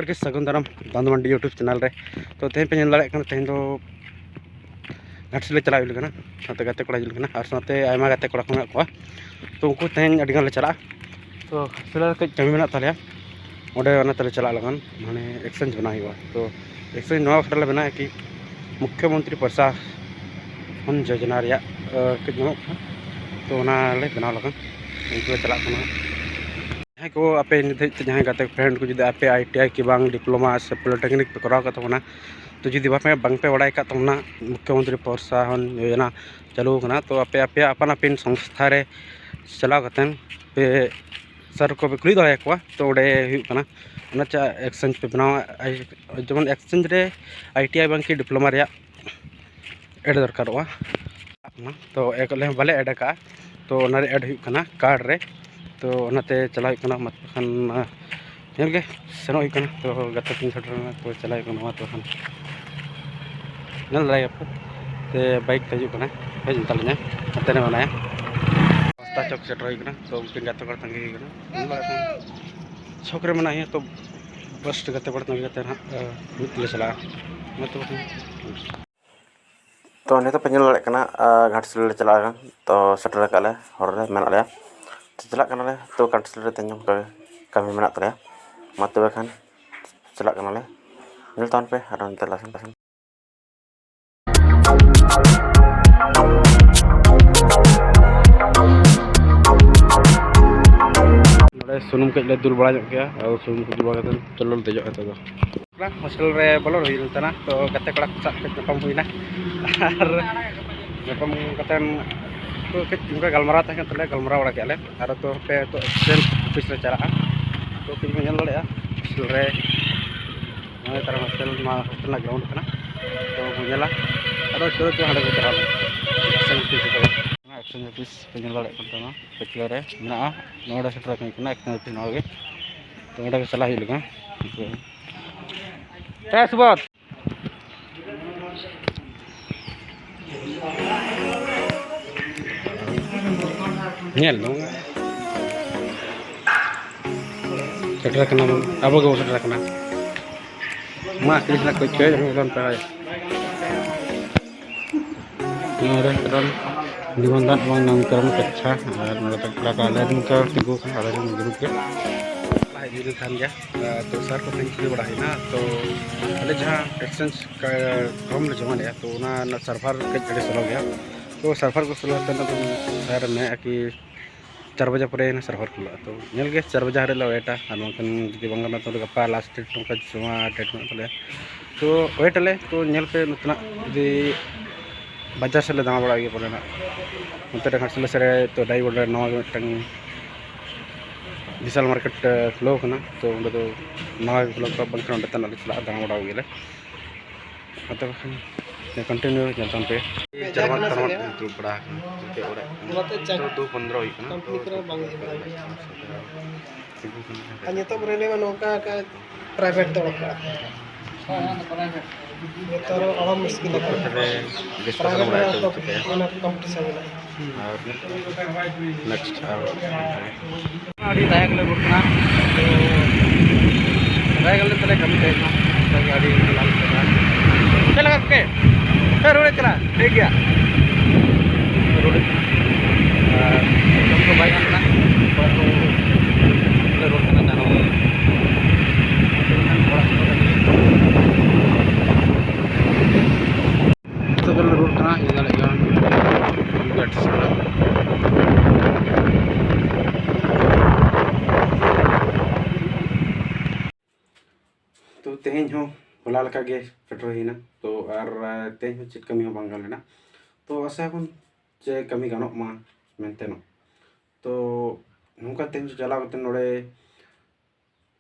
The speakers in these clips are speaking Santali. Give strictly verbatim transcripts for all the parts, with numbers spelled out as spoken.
ᱜᱮ ᱥᱟᱹᱜᱩᱱ ᱫᱟᱨᱟᱢ ᱫᱟᱱᱫᱩ ᱢᱟᱱᱰᱤ YouTube ᱪᱮᱱᱮᱞ ᱨᱮ᱾ ᱛᱚ ᱛᱮᱦᱮᱧ ᱯᱮ ᱧᱮᱞ ᱫᱟᱲᱮᱭᱟᱜ ᱠᱟᱱᱟ, ᱛᱮᱦᱮᱧ ᱫᱚ ᱜᱷᱟᱴᱥᱤᱞᱟᱹ ᱪᱟᱞᱟᱣ ᱦᱩᱭ ᱞᱮᱱᱟ, ᱥᱟᱶᱛᱮ ᱜᱟᱛᱮ ᱠᱚᱲᱟ ᱦᱤᱡᱩᱜ ᱠᱟᱱᱟ ᱟᱨ ᱥᱟᱶᱛᱮ ᱟᱭᱢᱟ ᱜᱟᱛᱮ ᱠᱚᱲᱟ ᱠᱚ ᱢᱮᱱᱟᱜ ᱠᱚᱣᱟ᱾ ᱛᱚ ᱩᱱᱠᱩ ᱛᱮᱦᱮᱧ ᱟᱹᱰᱤ ᱜᱟᱱ ᱞᱮ ᱪᱟᱞᱟᱜᱼᱟ᱾ ᱛᱚ ᱜᱷᱟᱴᱥᱤᱞᱟᱹ ᱨᱮ ᱠᱟᱹᱡ ᱠᱟᱹᱢᱤ ᱢᱮᱱᱟᱜ ᱛᱟᱞᱮᱭᱟ, ᱚᱸᱰᱮ ᱚᱱᱟ ᱛᱮᱞᱮ ᱪᱟᱞᱟᱜ ᱞᱟᱹᱜᱤᱫ, ᱢᱟᱱᱮ exchange ᱵᱮᱱᱟᱣ ᱦᱩᱭᱩᱜᱼᱟ᱾ ᱛᱚ exchange ᱱᱚᱣᱟ ᱵᱟᱠᱷᱨᱟ ᱞᱮ ᱵᱮᱱᱟᱣᱟ ᱠᱤ ᱢᱩᱠᱷᱭᱚᱢᱚᱱᱛᱨᱤ ᱯᱨᱚᱥᱟᱥᱚᱱ ᱡᱳᱡᱚᱱᱟ ᱨᱮᱭᱟᱜ, ᱟᱸ, ᱠᱟᱹᱡ ᱧᱟᱢᱚᱜ ᱠᱟᱱᱟ, ᱛᱚ ᱚᱱᱟ ᱞᱮ ᱵᱮᱱᱟᱣ ᱞᱟᱹᱜᱤᱫ ᱩᱱᱠᱩ ᱞᱮ ᱪᱟᱞᱟᱜ ᱠᱟᱱᱟ᱾ ᱡᱟᱦᱟᱸᱭ ᱠᱚ ᱟᱯᱮ ᱱᱤᱛ ᱫᱷᱟᱹᱵᱤᱡ ᱛᱮ ᱡᱟᱦᱟᱸᱭ ᱜᱟᱛᱮ friend ᱠᱚ ᱡᱩᱫᱤ ᱟᱯᱮ I T I ᱠᱤ ᱵᱟᱝ diploma ᱥᱮ polytechnic ᱯᱮ ᱠᱚᱨᱟᱣ ᱠᱟᱫ ᱛᱟᱵᱚᱱᱟ, ᱛᱚ ᱡᱩᱫᱤ ᱵᱟᱯᱮ, ᱵᱟᱝ ᱯᱮ ᱵᱟᱲᱟᱭ ᱠᱟᱫ ᱛᱟᱵᱚᱱᱟ, ᱢᱩᱠᱷᱭᱚᱢᱚᱱᱛᱨᱤ ᱯᱨᱚᱥᱟᱥᱚᱱ ᱡᱳᱡᱚᱱᱟ ᱪᱟᱹᱞᱩ ᱟᱠᱟᱱᱟ, ᱛᱚ ᱟᱯᱮ ᱟᱯᱮᱭᱟᱜ ᱟᱯᱟᱱ ᱟᱹᱯᱤᱱ ᱥᱚᱝᱥᱛᱷᱟ ᱨᱮ ᱪᱟᱞᱟᱣ ᱠᱟᱛᱮᱫ ᱯᱮ sir ᱠᱚᱯᱮ ᱠᱩᱞᱤ ᱫᱟᱲᱮᱭᱟᱠᱚᱣᱟ᱾ ᱛᱚ ᱚᱸᱰᱮ ᱦᱩᱭᱩᱜ ᱠᱟᱱᱟ ᱚᱱᱟ ᱪᱟ exchange ᱯᱮ ᱵᱮᱱᱟᱣᱟ, ᱟᱭ-, ᱡᱮᱢᱚᱱ exchange ᱨᱮ I T I ᱵᱟᱝ ᱠᱤ diploma ᱨᱮᱭᱟᱜ add ᱫᱚᱨᱠᱟᱨᱚᱜᱼᱟ᱾ ᱛᱚ ᱮᱠ-, ᱟᱞᱮ ᱦᱚᱸ ᱵᱟᱞᱮ add ᱟᱠᱟᱫᱼᱟ, ᱛᱚ ᱚᱱᱟᱨᱮ add ᱦᱩᱭᱩᱜ ᱠᱟᱱᱟ card ᱨᱮ᱾ ᱛᱚ ᱚᱱᱟᱛᱮ ᱪᱟᱞᱟᱣ ᱦᱩᱭᱩᱜ ᱠᱟᱱᱟ, ᱢᱟ ᱛᱚᱵᱮ ᱠᱷᱟᱱ, ᱟᱸ, ᱧᱮᱞ ᱜᱮ ᱥᱮᱱᱚᱜ ᱦᱩᱭᱩᱜ ᱠᱟᱱᱟ᱾ ᱛᱚ ᱜᱟᱛᱮ ᱠᱚᱧ ᱥᱮᱴᱮᱨ ᱮᱱᱟ, ᱛᱚ ᱪᱟᱞᱟᱣ ᱦᱩᱭᱩᱜ ᱠᱟᱱᱟ, ᱢᱟ ᱛᱚᱵᱮ ᱠᱷᱟᱱ ᱧᱮᱞ ᱫᱟᱲᱮᱭᱟᱜ ᱯᱮ᱾ ᱛᱮ bike ᱛᱮ ᱦᱤᱡᱩᱜ ᱠᱟᱱᱟ, ᱦᱮᱡ ᱮᱱ ᱛᱟᱞᱤᱧᱟ, ᱦᱟᱱᱛᱮ ᱨᱮ ᱢᱮᱱᱟᱭᱟ᱾ ᱨᱟᱥᱛᱟ ᱪᱚᱠ ᱥᱮᱴᱮᱨ ᱦᱩᱭ ᱠᱟᱱᱟ, ᱛᱚ ᱢᱤᱫᱴᱮᱱ ᱜᱟᱛᱮ ᱠᱚᱲᱟ ᱛᱟᱺᱜᱤ ᱦᱩᱭ ᱠᱟᱱᱟ, ᱧᱮᱞ ᱫᱟᱲᱮᱭᱟᱜ ᱠᱟᱱᱟ ᱪᱚᱠ ᱨᱮ ᱢᱮᱱᱟᱭᱟ᱾ ᱛᱚ bus ᱜᱟᱛᱮ ᱠᱚᱲᱟ ᱛᱟᱺᱜᱤ ᱠᱟᱛᱮ ᱱᱟᱦᱟᱜ, ᱟᱸ, ᱢᱤᱫ ᱛᱮᱞᱮ ᱪᱟᱞᱟᱜᱼᱟ, ᱢᱟ ᱛᱚᱵᱮ ᱠᱷᱟᱱ᱾ ᱛᱚ ᱱᱤᱛᱚᱜ ᱯᱮ ᱧᱮᱞ ᱫᱟᱲᱮᱭᱟᱜ ᱠᱟᱱᱟ, ᱟᱨ ᱜᱷᱟᱴᱥᱤᱞᱟᱹ ᱞᱮ ᱪᱟᱞᱟᱜ ᱠᱟᱱᱟ᱾ ᱛᱚ ᱥᱮᱴᱮᱨ ᱟᱠᱟᱫ ᱞᱮ, ᱦᱚᱨ ᱨᱮ ᱢᱮᱱᱟᱜ ᱞᱮᱭᱟ᱾ ᱛᱚ ᱪᱟᱞᱟᱜ ᱠᱟᱱᱟᱞᱮ᱾ ᱛᱚ ᱜᱷᱟᱴᱥᱤᱞᱟᱹ ᱨᱮ ᱛᱮᱦᱮᱧ ᱚᱱᱠᱟ ᱜᱮ ᱠᱟᱹᱢᱤ ᱢᱮᱱᱟᱜ ᱛᱟᱞᱮᱭᱟ᱾ ᱢᱟ ᱛᱚᱵᱮ ᱠᱷᱟᱱ ᱪᱟᱞᱟᱜ ᱠᱟᱱᱟᱞᱮ, ᱧᱮᱞ ᱛᱟᱵᱚᱱ ᱯᱮ ᱟᱨ ᱚᱱᱛᱮ ᱞᱟᱥᱮᱱ ᱯᱟᱥᱮᱱ᱾ ᱱᱚᱰᱮ ᱥᱩᱱᱩᱢ ᱠᱟᱹᱡ ᱞᱮ ᱫᱩᱞ ᱵᱟᱲᱟ ᱧᱚᱜ ᱠᱮᱜᱼᱟ, ᱟᱨ ᱥᱩᱱᱩᱢ ᱠᱚ ᱫᱩᱞ ᱵᱟᱲᱟ ᱠᱟᱛᱮ ᱪᱚᱞᱚ ᱞᱮ ᱫᱮᱡᱚᱜᱼᱟ ᱱᱤᱛᱚᱜ ᱫᱚ᱾ ᱦᱳᱥᱴᱮᱞ ᱨᱮ ᱵᱚᱞᱚ ᱦᱩᱭ ᱞᱮᱱ ᱛᱟᱦᱮᱱᱟ, ᱛᱚ ᱜᱟᱛᱮ ᱠᱚᱲᱟ ᱠᱚ ᱥᱟᱶ ᱠᱟᱹᱡ ᱧᱟᱯᱟᱢ ᱦᱩᱭᱱᱟ᱾ ᱟᱨ ᱧᱟᱯᱟᱢ ᱠᱟᱛᱮᱱ ᱛᱚ ᱠᱟᱹᱡ ᱚᱱᱠᱟ ᱜᱟᱞᱢᱟᱨᱟᱣ ᱛᱟᱦᱮᱸ ᱠᱟᱱ ᱛᱟᱞᱮᱭᱟ, ᱜᱟᱞᱢᱟᱨᱟᱣ ᱵᱟᱲᱟ ᱠᱮᱜᱼᱟ ᱞᱮ᱾ ᱟᱨ ᱛᱚ ᱦᱟᱯᱮ ᱱᱤᱛᱚᱜ exchange office ᱞᱮ ᱪᱟᱞᱟᱜᱼᱟ᱾ ᱛᱚ ᱠᱟᱹᱡ ᱵᱚᱱ ᱧᱮᱞ ᱫᱟᱲᱮᱭᱟᱜᱼᱟ ᱦᱳᱥᱴᱮᱞ ᱨᱮ ᱱᱚᱜᱼᱚᱭ ᱛᱟᱨᱟ ᱦᱳᱥᱴᱮᱞ, ᱱᱚᱣᱟ ᱦᱳᱥᱴᱮᱞ ᱨᱮᱱᱟᱜ ground ᱠᱟᱱᱟ᱾ ᱛᱚ ᱵᱚᱱ ᱧᱮᱞᱟ, ᱟᱫᱚ ᱪᱚᱞᱚ ᱪᱚ ᱦᱟᱸᱰᱮ ᱵᱚᱱ ᱪᱟᱞᱟᱣ ᱞᱮᱱ exchange office ᱨᱮ᱾ ᱚᱱᱟ exchange office ᱯᱮ ᱧᱮᱞ ᱫᱟᱲᱮᱭᱟᱜ ᱠᱟᱱ ᱛᱟᱵᱚᱱᱟ ᱯᱟᱹᱪᱷᱞᱟᱹ ᱨᱮ ᱢᱮᱱᱟᱜᱼᱟ᱾ ᱱᱚᱰᱮ ᱥᱮᱴᱮᱨ ᱟᱠᱟᱱ ᱠᱟᱱᱟ exchange office, ᱱᱚᱣᱟ ᱜᱮ᱾ ᱛᱚ ᱚᱸᱰᱮ ᱜᱮ ᱪᱟᱞᱟᱜ ᱦᱩᱭᱩᱜ ᱞᱟᱹᱜᱤᱫ᱾ ᱮ ᱥᱩᱵᱳᱫᱷ! ᱧᱮᱞ ᱫᱚ ᱥᱮᱴᱮᱨ ᱟᱠᱟᱱᱟ ᱵᱚᱱ, ᱟᱵᱚ ᱜᱮᱵᱚᱱ ᱥᱮᱴᱮᱨ ᱟᱠᱟᱱᱟ᱾ ᱢᱟ ᱠᱨᱤᱥᱱᱟ ᱠᱚ ᱪᱚᱭ ᱨᱚᱦᱚᱭ ᱠᱟᱱ ᱛᱟᱭ᱾ ᱱᱚᱰᱮ ᱠᱟᱨᱚᱱ ᱱᱤᱵᱚᱱᱫᱷᱚᱱ ᱮᱵᱚᱝ ᱱᱟᱢᱠᱚᱨᱚᱱ ᱠᱟᱪᱷᱟ, ᱟᱨ ᱱᱚᱰᱮ ᱫᱚ ᱠᱚᱲᱟ ᱠᱚ ᱟᱞᱮ ᱨᱮᱱ ᱠᱚ ᱛᱤᱸᱜᱩ ᱠᱟᱱᱟ, ᱟᱞᱮ ᱨᱮᱱ ᱜᱨᱩᱯ ᱜᱮ᱾ ᱦᱮᱡ ᱦᱩᱭ ᱞᱮᱱ ᱛᱟᱦᱮᱱ ᱜᱮᱭᱟ, ᱛᱚ ᱥᱟᱨ ᱠᱚ ᱴᱷᱮᱱ ᱠᱩᱞᱤ ᱵᱟᱲᱟ ᱦᱩᱭᱱᱟ, ᱛᱚ ᱟᱞᱮ ᱡᱟᱦᱟᱸ ᱮᱰᱥᱮᱱᱥ ᱯᱷᱨᱚᱢ ᱞᱮ ᱡᱚᱢᱟ ᱞᱮᱜᱼᱟ, ᱛᱚ ᱚᱱᱟ ᱨᱮᱱᱟᱜ ᱥᱟᱨᱵᱷᱟᱨ ᱠᱟᱹᱡ ᱟᱹᱰᱤ ᱥᱞᱳ ᱜᱮᱭᱟ, ᱛᱚ ᱥᱟᱨᱵᱷᱟᱨ ᱠᱚ ᱥᱞᱳ ᱛᱮ ᱥᱟᱨ ᱢᱮᱱᱮᱫᱼᱟ ᱠᱤ ᱪᱟᱨ ᱵᱟᱡᱮ ᱯᱚᱨᱮ ᱥᱟᱨᱵᱷᱟᱨ ᱠᱷᱩᱞᱟᱹᱜᱼᱟ᱾ ᱛᱚ ᱧᱮᱞ ᱜᱮ ᱪᱟᱨ ᱵᱟᱡᱮ ᱦᱟᱹᱨᱤᱡ ᱞᱮ ᱣᱮᱴᱟ, ᱟᱨ ᱵᱟᱝᱠᱷᱟᱱ ᱡᱩᱫᱤ ᱵᱟᱝ ᱜᱟᱱᱚᱜᱼᱟ, ᱛᱚ ᱜᱟᱯᱟ ᱞᱟᱥᱴ ᱰᱮᱴ ᱚᱱᱠᱟ ᱡᱚᱢᱟ ᱰᱮᱴ ᱢᱮᱱᱟᱜ ᱛᱟᱞᱮᱭᱟ᱾ ᱛᱚ ᱣᱮᱴ ᱟᱞᱮ, ᱛᱚ ᱧᱮᱞ ᱯᱮ ᱱᱚᱛᱮᱱᱟᱜ ᱡᱩᱫᱤ ᱵᱟᱡᱟᱨ ᱥᱮᱫ ᱞᱮ ᱫᱟᱬᱟ ᱵᱟᱲᱟᱜ ᱜᱮᱭᱟ ᱯᱟᱞᱮ ᱱᱟᱜ᱾ ᱱᱚᱛᱮ ᱨᱮ ᱜᱷᱟᱴᱥᱤᱞᱟᱹ ᱥᱮᱫ ᱨᱮ ᱛᱚ ᱰᱟᱭᱤ ᱵᱳᱨᱰ ᱨᱮ ᱱᱟᱣᱟ ᱜᱮ ᱢᱤᱫᱴᱟᱝ ᱵᱤᱥᱟᱞ ᱢᱟᱨᱠᱮᱴ ᱠᱷᱩᱞᱟᱹᱣ ᱠᱟᱱᱟ, ᱛᱚ ᱚᱸᱰᱮ ᱫᱚ ᱱᱟᱣᱟ ᱜᱮ ᱠᱷᱩᱞᱟᱹᱣ ᱠᱟᱱᱟ, ᱵᱟᱝᱠᱷᱟᱱ ᱚᱸᱰᱮ ᱛᱟᱦᱮᱱᱟ ᱞᱮ ᱪᱟᱞᱟᱜᱼᱟ, ᱫᱟᱬᱟ ᱵᱟᱲᱟ ᱜᱮᱭᱟᱞᱮ᱾ ᱟᱫᱚ ᱵᱟᱠᱷᱟᱱ ᱠᱚᱱᱴᱤᱱᱤᱭᱩ ᱧᱮᱞ ᱛᱟᱵᱚᱱ ᱯᱮ᱾ ᱪᱟᱨᱵᱟᱠ ᱛᱟᱨᱵᱟᱠ ᱫᱩᱲᱩᱵ ᱵᱟᱲᱟ ᱟᱠᱟᱱᱟ, ᱪᱮᱫ ᱚᱲᱟᱜ ᱠᱟᱱᱟ᱾ ᱱᱚᱛᱮ ᱪᱟᱠ ᱛᱚ ᱫᱩ ᱯᱚᱱᱫᱽᱨᱚ ᱦᱩᱭ ᱠᱟᱱᱟ, ᱠᱳᱢᱯᱟᱱᱤ ᱛᱚ ᱠᱚᱨᱮ ᱵᱟᱝ ᱦᱩᱭᱩᱜ ᱠᱟᱱᱟ᱾ ᱛᱤᱸᱜᱩ ᱠᱟᱱᱟ᱾ ᱟᱨ ᱱᱤᱛᱚᱜ ᱨᱮᱞᱣᱮ ᱢᱟ ᱱᱚᱝᱠᱟ ᱠᱟ-, ᱯᱨᱟᱭᱵᱷᱮᱴ ᱛᱮ ᱚᱰᱚᱠ ᱠᱟᱜᱼᱟ᱾ ᱱᱮᱛᱟᱨ ᱟᱨᱚ ᱢᱩᱥᱠᱤᱞ ᱟᱠᱟᱱᱟ᱾ ᱛᱚᱵᱮ ᱰᱤᱥᱠᱟᱥᱚᱱ ᱯᱨᱟᱭᱵᱷᱮᱴ ᱵᱟᱲᱟᱭ ᱢᱟ ᱦᱚᱪᱚ ᱠᱚᱯᱤ-, ᱪᱤᱠᱟᱹᱭᱟ᱾ ᱚᱱᱟ ᱠᱚᱢᱯᱤᱴᱤᱥᱚᱱ ᱢᱮᱱᱟᱜᱼᱟ᱾ ᱟᱨ ᱱᱮᱠᱥᱴ ᱟᱨ ᱟᱹᱰᱤ ᱫᱟᱭᱟ ᱜᱮᱞᱮ ᱨᱩᱣᱟᱹᱲ ᱠᱟᱱᱟ᱾ ᱛᱚ, ᱫᱟᱭᱟ ᱜᱮᱞᱮ ᱛᱟᱞᱮ ᱠᱟᱹᱢᱤ ᱛᱟᱦᱮᱸ ᱠᱟᱱᱟ᱾ ᱚᱱᱠᱟ ᱜᱮ ᱟᱹᱰᱤ ᱞᱟᱞ ᱠᱟᱱᱟ᱾ ᱪᱮᱫ ᱞᱮᱠᱟ ᱜᱚᱢᱠᱮ? ᱦᱮᱸ, ᱨᱩᱣᱟᱹᱲ ᱪᱟᱞᱟᱜ ᱴᱷᱤᱠ ᱜᱮᱭᱟ᱾ ᱨᱩᱣᱟᱹᱲ ᱠᱟᱱᱟ᱾ ᱟᱨ ᱡᱚᱢ ᱫᱚ ᱵᱟᱭ ᱜᱟᱱ ᱞᱮᱱᱟ᱾ ᱚᱲᱟᱜ ᱠᱚ ᱞᱮ ᱨᱩᱣᱟᱹᱲ ᱠᱟᱱᱟ ᱡᱟᱱᱟᱢ᱾ ᱚᱲᱟᱜ ᱠᱚ ᱞᱟᱹᱜᱤᱫ᱾ ᱱᱤᱛᱚᱜ ᱫᱚᱞᱮ ᱨᱩᱣᱟᱹᱲ ᱠᱟᱱᱟ, ᱤᱭᱟᱹ ᱫᱟᱲᱮᱭᱟᱜ ᱠᱟᱱᱟ᱾ ᱛᱚ ᱛᱮᱦᱮᱧ ᱦᱚᱸ ᱦᱚᱞᱟ ᱞᱮᱠᱟ ᱜᱮ ᱥᱮᱴᱮᱨ ᱦᱩᱭᱱᱟ᱾ ᱛᱚ ᱟᱨ, ᱟᱨ ᱛᱮᱦᱮᱧ ᱦᱚᱸ ᱪᱮᱫ ᱠᱟᱹᱢᱤ ᱦᱚᱸ ᱵᱟᱝ ᱜᱟᱱ ᱞᱮᱱᱟ᱾ ᱛᱚ ᱟᱥᱟᱭᱟᱵᱚᱱ ᱡᱮ ᱠᱟᱹᱢᱤ ᱜᱟᱱᱚᱜ ᱢᱟ ᱢᱮᱱᱛᱮ ᱱᱚ᱾ ᱛᱚ ᱱᱚᱝᱠᱟ ᱛᱮᱦᱮᱧ ᱪᱟᱞᱟᱣ ᱠᱟᱛᱮ ᱱᱚᱰᱮ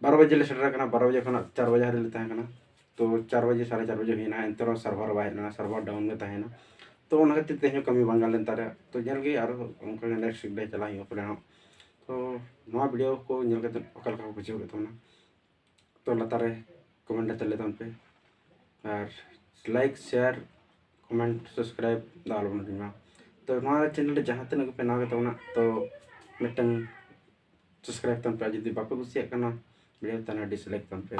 ᱵᱟᱨᱚ ᱵᱟᱡᱮ ᱞᱮ ᱥᱮᱴᱮᱨ ᱟᱠᱟᱱᱟ, ᱵᱟᱨᱚ ᱵᱟᱡᱮ ᱠᱷᱚᱱᱟᱜ ᱪᱟᱨ ᱵᱟᱡᱮ ᱦᱟᱹᱨᱤᱡ ᱞᱮ ᱛᱟᱦᱮᱸ ᱠᱟᱱᱟ᱾ ᱛᱚ ᱪᱟᱨ ᱵᱟᱡᱮ, ᱥᱟᱲᱮ ᱪᱟᱨ ᱵᱟᱡᱮ ᱦᱩᱭᱱᱟ, ᱮᱱᱛᱮ ᱨᱮᱦᱚᱸ ᱥᱟᱨᱵᱷᱟᱨ ᱵᱟᱭ ᱦᱮᱡ ᱞᱮᱱᱟ, ᱥᱟᱨᱵᱷᱟᱨ ᱰᱟᱣᱩᱱ ᱜᱮ ᱛᱟᱦᱮᱸᱭᱮᱱᱟ᱾ ᱛᱚ ᱚᱱᱟ ᱠᱷᱟᱹᱛᱤᱨ ᱛᱮᱦᱮᱧ ᱦᱚᱸ ᱠᱟᱹᱢᱤ ᱵᱟᱝ ᱜᱟᱱ ᱞᱮᱱ ᱛᱟᱞᱮᱭᱟ᱾ ᱛᱚ ᱧᱮᱞ ᱜᱮ ᱟᱨᱦᱚᱸ ᱚᱱᱠᱟ ᱜᱮ ᱱᱮᱠᱥᱴ ᱰᱮ ᱪᱟᱞᱟᱜ ᱦᱩᱭᱩᱜᱼᱟ ᱯᱟᱞᱮ ᱦᱟᱸᱜ᱾ ᱛᱚ ᱱᱚᱣᱟ ᱵᱷᱤᱰᱤᱭᱳ ᱠᱚ ᱧᱮᱞ ᱠᱟᱛᱮ ᱚᱠᱟ ᱞᱮᱠᱟ ᱠᱚ ᱵᱩᱡᱷᱟᱹᱣ ᱠᱮᱫ ᱛᱟᱵᱚᱱᱟ, ᱛᱚ ᱞᱟᱛᱟᱨ ᱨᱮ ᱠᱚᱢᱮᱱᱴ ᱠᱟᱛᱮ ᱞᱟᱹᱭ ᱛᱟᱵᱚᱱ ᱯᱮ᱾ ᱟᱨ ᱞᱟᱭᱤᱠ, ᱥᱮᱭᱟᱨ, ᱠᱚᱢᱮᱱᱴ, ᱥᱟᱵᱥᱠᱨᱟᱭᱤᱵ ᱫᱚ ᱟᱞᱚᱵᱚᱱ ᱦᱤᱲᱤᱧ ᱢᱟ᱾ ᱛᱚ ᱱᱚᱣᱟ ᱪᱮᱱᱮᱞ ᱨᱮ ᱡᱟᱦᱟᱸ ᱛᱤᱱᱟᱹᱜ ᱜᱮᱯᱮ ᱱᱟᱣᱟ ᱜᱮ ᱛᱟᱵᱚᱱᱟ, ᱛᱚ ᱢᱤᱫᱴᱟᱝ ᱥᱟᱵᱥᱠᱨᱟᱭᱤᱵ ᱛᱟᱵᱚᱱ ᱯᱮ᱾ ᱟᱨ ᱡᱩᱫᱤ ᱵᱟᱯᱮ ᱠᱩᱥᱤᱭᱟᱜ ᱠᱟᱱᱟ ᱵᱷᱤᱰᱤᱭᱳ, ᱛᱟᱦᱚᱞᱮ ᱰᱤᱥᱞᱟᱭᱤᱠ ᱛᱟᱵᱚᱱ ᱯᱮ᱾